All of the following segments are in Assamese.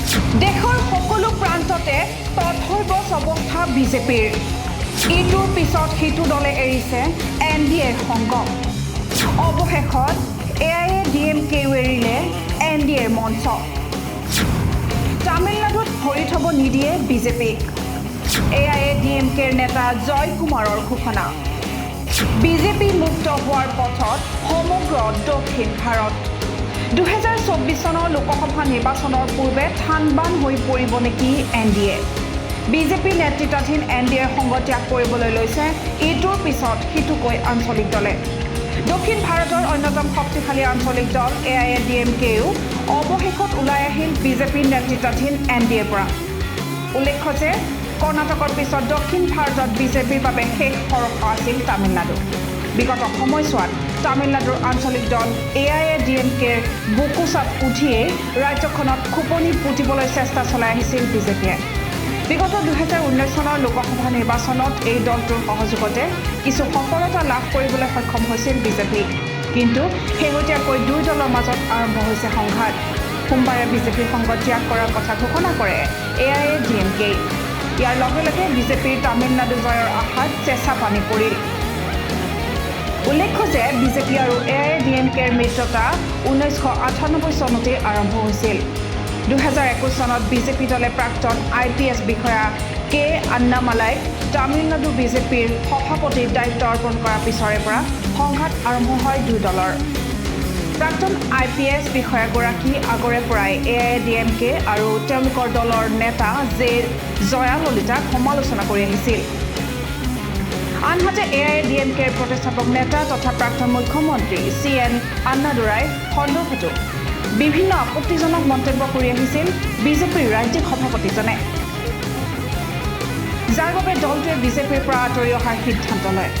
দেশৰ সকলো প্ৰান্ততে তথৈবচ অৱস্থা বিজেপিৰ। ইটোৰ পিছত সিটো দলে এৰিছে এন ডি এৰ সংগ। অৱশেষত এ I A D M কেও এৰিলে এন ডি এৰ মঞ্চ। তামিলনাডুত ভৰি থ'ব নিদিয়ে বিজেপিক, এ I A D M কেৰ নেতা জয় কুমাৰৰ ঘোষণা। বিজেপি মুক্ত হোৱাৰ পথত সমগ্ৰ দক্ষিণ ভাৰত। 2024 চনৰ লোকসভা নিৰ্বাচনৰ পূৰ্বে থানবান হৈ পৰিব নেকি এন ডি এ? বিজেপি নেতৃত্বাধীন এন ডি এৰ সংগ ত্যাগ কৰিবলৈ লৈছে ইটোৰ পিছত সিটোকৈ আঞ্চলিক দলে। দক্ষিণ ভাৰতৰ অন্যতম শক্তিশালী আঞ্চলিক দল এ I A D M কেও অৱশেষত ওলাই আহিল বিজেপি নেতৃত্বাধীন এন ডি এৰ পৰা। উল্লেখ্য যে কৰ্ণাটকৰ পিছত দক্ষিণ ভাৰতত বিজেপিৰ বাবে শেষ ভৰসা আছিল তামিলনাডু। বিগত সময়ছোৱাত তামিলনাডুৰ আঞ্চলিক দল এ I A D M কেৰ বোকোচাত উঠিয়েই ৰাজ্যখনত খোপনি পুতিবলৈ চেষ্টা চলাই আহিছিল বিজেপিয়ে। বিগত 2019 চনৰ লোকসভা নিৰ্বাচনত এই দলটোৰ সহযোগতে কিছু সফলতা লাভ কৰিবলৈ সক্ষম হৈছিল বিজেপি। কিন্তু শেহতীয়াকৈ দুই দলৰ মাজত আৰম্ভ হৈছে সংঘাত। সোমবাৰে বিজেপিৰ সংগ ত্যাগ কৰাৰ কথা ঘোষণা কৰে এ I A D M K. ইয়াৰ লগে লগে বিজেপিৰ তামিলনাডু জয়ৰ আশাত চেঁচা পানী পৰিল। উল্লেখ্য যে বিজেপি আৰু A I A D M কেৰ মিত্ৰতা 1998 চনতেই আৰম্ভ হৈছিল। 2021 চনত বিজেপি দলে প্ৰাক্তন আই পি এছ বিষয়া কে আন্নামালাইক তামিলনাডু বিজেপিৰ সভাপতিৰ দায়িত্ব অৰ্পণ কৰাৰ পিছৰে পৰা সংঘাত আৰম্ভ হয় দুই দলৰ। প্ৰাক্তন আই পি এছ বিষয়াগৰাকী আগৰে পৰাই A I A D M K আৰু তেওঁলোকৰ দলৰ নেতা জে জয়াললিতাক সমালোচনা কৰি আহিছিল। আনহাতে A I A D M কেৰ প্ৰতিষ্ঠাপক নেতা তথা প্ৰাক্তন মুখ্যমন্ত্ৰী চি এন আন্নাদুৰাই সন্দৰ্ভতো বিভিন্ন আপত্তিজনক মন্তব্য কৰি আহিছিল বিজেপিৰ ৰাজ্যিক সভাপতিজনে, যাৰ বাবে দলটোৱে বিজেপিৰ পৰা আঁতৰি অহাৰ সিদ্ধান্ত লয়।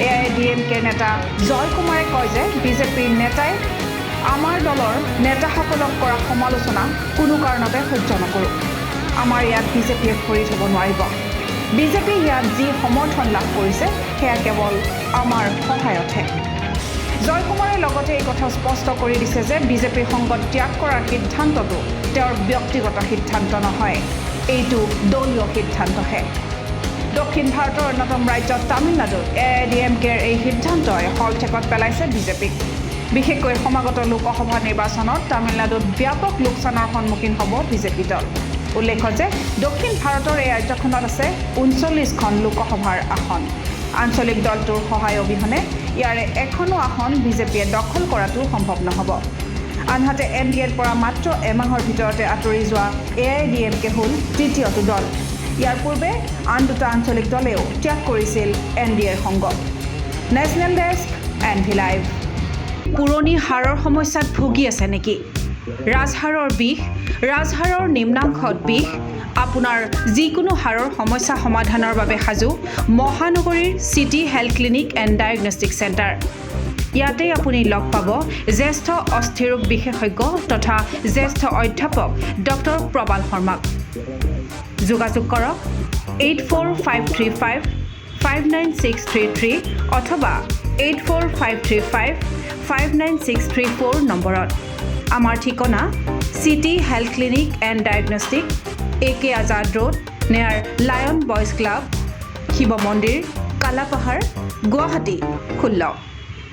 A I A D M কেৰ নেতা জয় কুমাৰে কয় যে বিজেপিৰ নেতাই আমাৰ দলৰ নেতাসকলক কৰা সমালোচনা কোনো কাৰণতে সহ্য নকৰোঁ। আমাৰ ইয়াত বিজেপিয়ে ভৰি থ'ব নোৱাৰিব। বিজেপি ইয়াত যি সমৰ্থন লাভ কৰিছে, সেয়া কেৱল আমাৰ সহায়তহে। জয়কুমাৰে লগতে এই কথা স্পষ্ট কৰি দিছে যে বিজেপিৰ সংগ ত্যাগ কৰাৰ সিদ্ধান্তটো তেওঁৰ ব্যক্তিগত সিদ্ধান্ত নহয়, এইটো দলীয় সিদ্ধান্তহে। দক্ষিণ ভাৰতৰ অন্যতম ৰাজ্য তামিলনাডুত A I A D M কেৰ এই সিদ্ধান্তই শলঠেকত পেলাইছে বিজেপিক। বিশেষকৈ সমাগত লোকসভা নিৰ্বাচনত তামিলনাডুত ব্যাপক লোকচানৰ সন্মুখীন হ'ব বিজেপি দল। উল্লেখ্য যে দক্ষিণ ভাৰতৰ এই ৰাজ্যখনত আছে 39খন লোকসভাৰ আসন। আঞ্চলিক দলটোৰ সহায় অবিহনে ইয়াৰে এখনো আসন বিজেপিয়ে দখল কৰাটো সম্ভৱ নহ'ব। আনহাতে এন ডি এৰ পৰা মাত্ৰ এমাহৰ ভিতৰতে আঁতৰি যোৱা A I A D M K হ'ল তৃতীয়টো দল। ইয়াৰ পূৰ্বে আন দুটা আঞ্চলিক দলেও ত্যাগ কৰিছিল এন ডি এৰ সংগ। National desk, N V live. পুৰণি হাড়ৰ সমস্যাত ভুগি আছে নেকি? ৰাজহাড়ৰ বিষ, ৰাজহাড়ৰ নিম্নাংশত বিষ, আপোনাৰ যিকোনো হাড়ৰ সমস্যা সমাধানৰ বাবে সাজু মহানগৰীৰ city health clinic and diagnostic centre. ইয়াতেই আপুনি লগ পাব জ্যেষ্ঠ অস্থিৰোগ বিশেষজ্ঞ তথা জ্যেষ্ঠ অধ্যাপক ডক্টৰ প্ৰবাল শৰ্মাক। যোগাযোগ কৰক 8453559633 অথবা 8453559634 নম্বৰত। আমাৰ ঠিকনা city health clinic and diagnostic, A K Azad road, near lion boys club, Shiva মন্দিৰ, কালাপাহাৰ, গুৱাহাটী 16।